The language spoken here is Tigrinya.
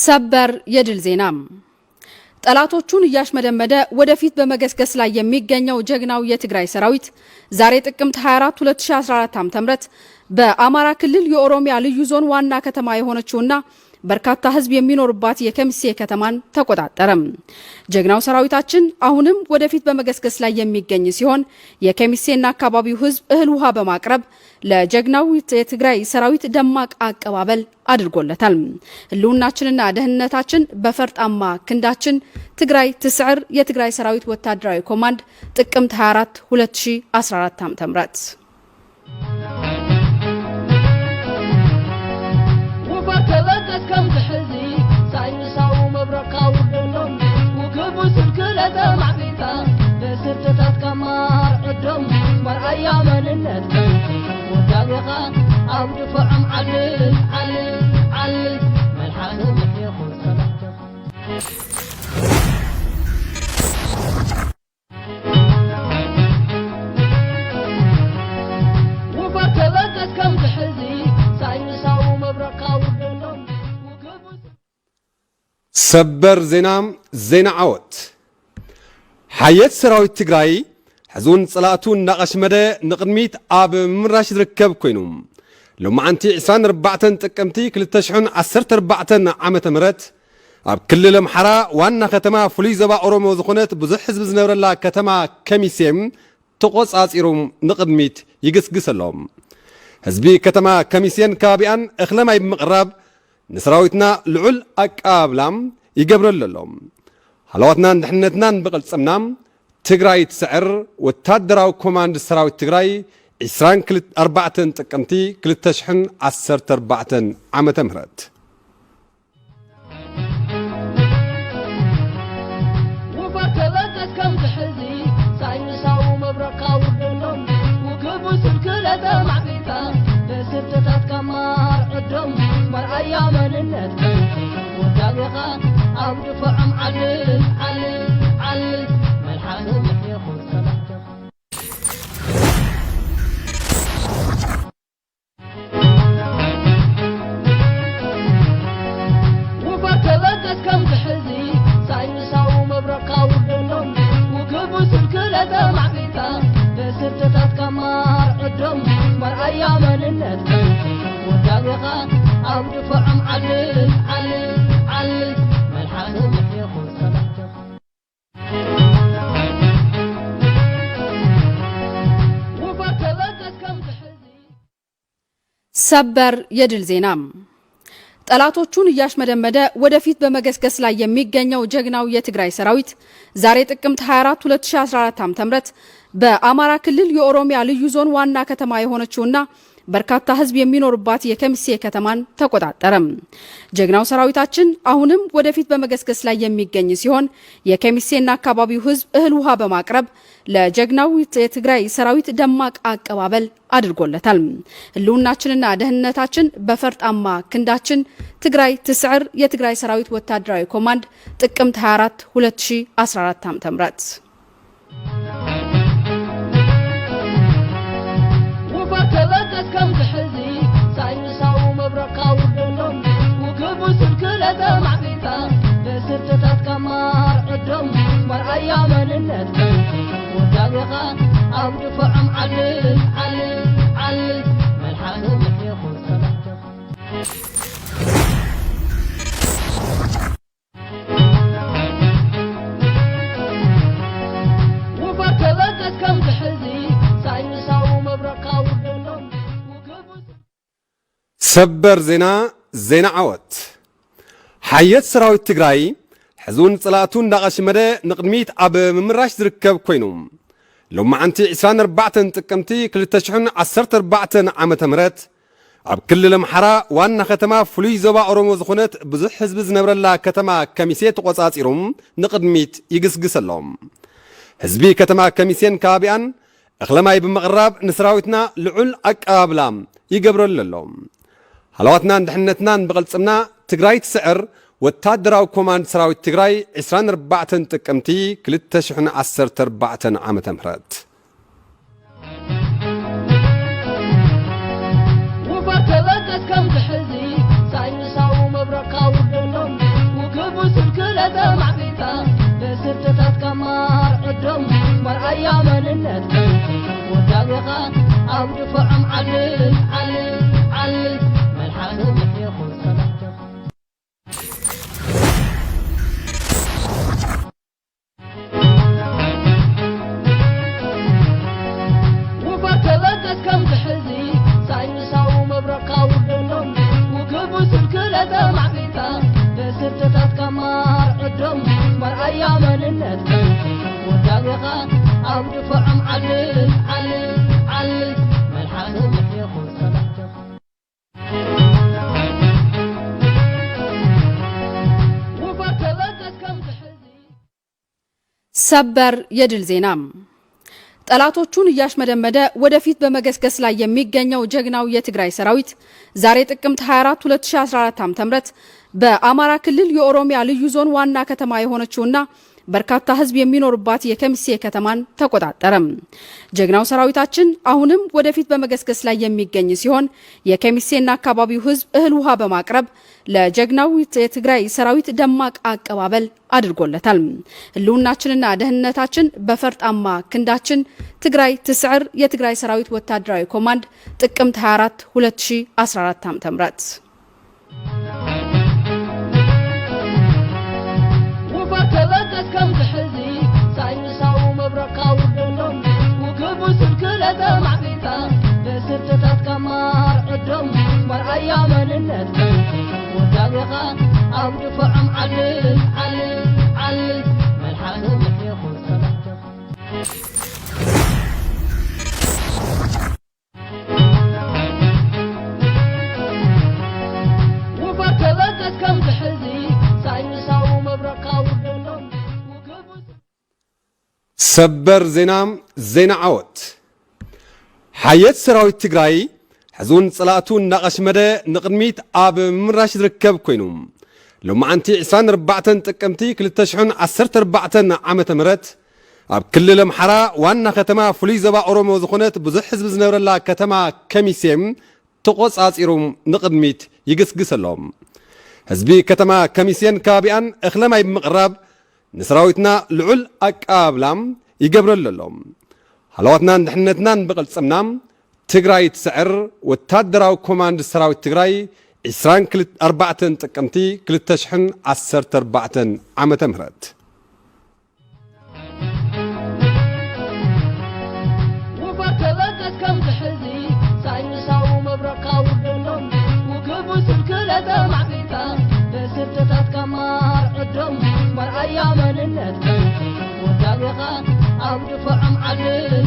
ሰበር የድል ዜና። ጠላቶቹን እያሽመደመደ ወደፊት በመገስገስ ላይ የሚገኘው ጀግናው የትግራይ ሰራዊት ዛሬ ጥቅምት ሃያ አራት ሁለት ሺ አስራ አራት ዓ ም በአማራ ክልል የኦሮሚያ ልዩ ዞን ዋና ከተማ የሆነችውና በርካታ ህዝብ የሚኖርባት የከሚሴ ከተማን ተቆጣጠረ። ጀግናው ሰራዊታችን አሁንም ወደፊት በመገስገስ ላይ የሚገኝ ሲሆን የከሚሴና አካባቢው ህዝብ እህል ውሃ በማቅረብ ለጀግናው የትግራይ ሰራዊት ደማቅ አቀባበል አድርጎለታል። ህልውናችንና ደህንነታችን በፈርጣማ ክንዳችን። ትግራይ ትስዕር። የትግራይ ሰራዊት ወታደራዊ ኮማንድ ጥቅምት ሃያ አራት ሁለት ሺ አስራ አራት ዓ ም። ውፈር ተበገስ ከም ትሕዚ ሳይንሳዊ መብረቕካ ውርደሎም። ውግቡ ስልክለ ተማዕቢታ በስርትታት ከማር ዕዶም። መርኣያ መንነት ወዳቤኻ ኣብ ድፎዖም ዓልል ዓልል ዓልል። መልሓስ ምሕየኹ ሰላምተኻ። ውፈር ተበገስ ከም ትሕዚ ሳይንሳዊ መብረቕካ ውርደሎም። ውግቡ ሰበር ዜና፣ ዜና ዓወት። ሓየት ሰራዊት ትግራይ ሕዚ እውን ጸላእቱ እናቐሽመደ ንቕድሚት ኣብ ምምራሽ ዝርከብ ኮይኑ፣ ሎማዓንቲ ዕስራን ኣርባዕተን ጥቅምቲ ክልተ ሽሕን ዓሰርተ ኣርባዕተን ዓመተ ምህረት ኣብ ክልል ኣምሓራ ዋና ከተማ ፍሉይ ዞባ ኦሮሞ ዝኾነት ብዙሕ ህዝቢ ዝነብረላ ከተማ ከሚሴ ተቖጻጺሩ ንቕድሚት ይግስግስ ኣሎ። ህዝቢ ከተማ ከሚሴን ከባቢኣን እኽለ ማይ ብምቕራብ ንሰራዊትና ልዑል ኣቀባብላ ይገብረሉ ኣሎ። ሃለዋትናን ድሕነትናን ብቕልጽምና። ትግራይ ትስዕር። ወታደራዊ ኮማንድ ሰራዊት ትግራይ። ዕስራን ኣርባዕተን ጥቅምቲ ክልተ ሽሕን ዓሰርተ ኣርባዕተን ዓመተ ምህረት። ውፈር ተበገስ ከም ትሕዚ ሳይንሳዊ መብረቕካ ውርደሎም። ውግቡ ስልክለ ተማዕቢታ በስርትታት ከማር ዕዶም። መርኣያ መንነት ወዳቤኻ ኣብ ድፎዖም ዓልል ዓልል ዓልል። መልሓስ ምሕየኹ ሰላምተኻ። ውፈር ተበገስ ከም ትሕዚ ሳይንሳዊ መብረቕካ ውርደሎም። ውግቡ ስልክለ ተማዕቢታ በስርትታት ከማር ዕዶም። መርኣያ መንነት ወዳቤኻ ኣብ ድፎዖም ዓልል ዓልል ዓልል። መልሓስ ምሕየኹ ሰላምተኻ። ውፈር ተበገስ ከም ትሕዚ ሰበር የድል ዜና። ጠላቶቹን እያሽመደመደ ወደፊት በመገስገስ ላይ የሚገኘው ጀግናው የትግራይ ሰራዊት ዛሬ ጥቅምት ሃያ አራት ሁለት ሺ አስራ አራት ዓ ም በአማራ ክልል የኦሮሚያ ልዩ ዞን ዋና ከተማ የሆነችውና በርካታ ህዝብ የሚኖርባት የከሚሴ ከተማን ተቆጣጠረ። ጀግናው ሰራዊታችን አሁንም ወደፊት በመገስገስ ላይ የሚገኝ ሲሆን የከሚሴና አካባቢው ህዝብ እህል ውሃ በማቅረብ ለጀግናው የትግራይ ሰራዊት ደማቅ አቀባበል አድርጎለታል። ህልውናችንና ደህንነታችን በፈርጣማ ክንዳችን። ትግራይ ትስዕር። የትግራይ ሰራዊት ወታደራዊ ኮማንድ ጥቅምት ሃያ አራት ሁለት ሺ አስራ አራት ዓ ም። ውፈር ተበገስ ከም ትሕዚ ሳይንሳዊ መብረቕካ ውርደሎም። ውግቡ ስልክለ ተማዕቢታ በስርትታት ከማር ዕዶም። መርኣያ መንነት ወዳቤኻ ኣብ ድፎዖም ዓልል ዓልል ዓልል። መልሓስ ምሕየኹ ሰላምተኻ። ውፈር ተበገስ ከም ትሕዚ ሳይንሳዊ መብረቕካ ውርደሎም። ውግቡ ሰበር ዜና፣ ዜና ዓወት። ሓየት ሰራዊት ትግራይ ሕዚ እውን ጸላእቱ እንዳቐሽመደ ንቕድሚት ኣብ ምምራሽ ዝርከብ ኮይኑ፣ ሎማዓንቲ ዕስራን ኣርባዕተን ጥቅምቲ ክልተ ሽሕን ዓሰርተ ኣርባዕተን ዓመተ ምህረት ኣብ ክልል ኣምሓራ ዋና ከተማ ፍሉይ ዞባ ኦሮሞ ዝኾነት ብዙሕ ህዝቢ ዝነብረላ ከተማ ከሚሴ ተቖጻጺሩ ንቕድሚት ይግስግስ ኣሎ። ህዝቢ ከተማ ከሚሴን ከባቢኣን እኽለ ማይ ብምቕራብ ንሰራዊትና ልዑል ኣቀባብላ ይገብረሉ ኣሎ። ሃለዋትናን ድሕነትናን ብቕልጽምና። ትግራይ ትስዕር። ወታደራዊ ኮማንድ ሰራዊት ትግራይ። ዕስራን ኣርባዕተን ጥቅምቲ ክልተ ሽሕን ዓሰርተ ኣርባዕተን ዓመተ ምህረት። ውፈር ተበገስ ከም ትሕዚ ሳይንሳዊ መብረቕካ ውርደሎም። ዶም መርኣያ መንነት ወዳቤኻ ኣብ ድፋዖም ዓልል ዓልል ዓልል መልሓስም ይኹን ሰላምታ። ውፋር ተበገስ ከም ዝሕዚ ሳይንሳዊ መብረቕካ ውርደሎም። ውግቡ ስልክለ ተማዕቢልካ ብስርትታት ከማር ዕዶም መርኣያ መንነት ወዳቤኻ ኣብ ድፋዖም ዓልል ዓልል ዓልል መልሓስም ይኹን ሰላምታ። ሰበር የድል ዜና። ጠላቶቹን እያሽመደመደ ወደፊት በመገስገስ ላይ የሚገኘው ጀግናው የትግራይ ሰራዊት ዛሬ ጥቅምት ሃያ አራት ሁለት ሺ አስራ አራት ዓመተ ምህረት በአማራ ክልል የኦሮሚያ ልዩ ዞን ዋና ከተማ የሆነችውና በርካታ ህዝብ የሚኖርባት የከሚሴ ከተማን ተቆጣጠረ። ጀግናው ሰራዊታችን አሁንም ወደፊት በመገስገስ ላይ የሚገኝ ሲሆን የከሚሴና አካባቢው ህዝብ እህል ውሃ በማቅረብ ለጀግናው የትግራይ ሰራዊት ደማቅ አቀባበል አድርጎለታል። ህልውናችንና ደህንነታችን በፈርጣማ ክንዳችን። ትግራይ ትስዕር። የትግራይ ሰራዊት ወታደራዊ ኮማንድ ጥቅምት ሃያ አራት ሁለት ሺ አስራ አራት ዓመተ ምህረት። ውፋር ተበገስ ከም ዝሕዚ ሳይንሳዊ መብረቕካ ውርደሎም። ውግቡ ስልክለ ተማዕቢልካ ብስርትታት ከማር ዕዶም መርኣያ መንነት ወዳቤኻ ኣብ ድፋዖም ዓልል ዓልል ዓልል መልሓስም ይኹን ሰላምታ። ውፋር ተበገስ ከም ዝሕዚ ሳይንሳዊ መብረቕካ ውርደሎም። ውግቡ ሰበር ዜና፣ ዜና ዓወት። ሓየት ሰራዊት ትግራይ ሕዚ እውን ጸላእቱ እናቐሽመደ ንቕድሚት ኣብ ምምራሽ ዝርከብ ኮይኑ፣ ሎማዓንቲ ዕስራን ኣርባዕተን ጥቅምቲ ክልተ ሽሕን ዓሰርተ ኣርባዕተን ዓመተ ምህረት ኣብ ክልል ኣምሓራ ዋና ከተማ ፍሉይ ዞባ ኦሮሞ ዝኾነት ብዙሕ ህዝቢ ዝነብረላ ከተማ ከሚሴ ተቖጻጺሩ ንቕድሚት ይግስግስ ኣሎ። ህዝቢ ከተማ ከሚሴን ከባቢኣን እኽለ ማይ ብምቕራብ ንሰራዊትና ልዑል ኣቀባብላ ይገብረሉ ኣሎ። ሃለዋትናን ድሕነትናን ብቕልጽምና። ትግራይ ትስዕር። ወታደራዊ ኮማንድ ሰራዊት ትግራይ። ዕስራን ኣርባዕተን ጥቅምቲ ክልተ ሽሕን ዓሰርተ ኣርባዕተን ዓመተ ምህረት። ውፋር ተበገስ ከም ዝሕዚ ሳይንሳዊ መብረቕካ ውርደሎም። ውግቡ ስልክለ ተማዕቢልካ ብስርትታት ከማር ዕዶም መርኣያ መንነት ወዳቤኻ ኣብ ድፋዖም ዓልል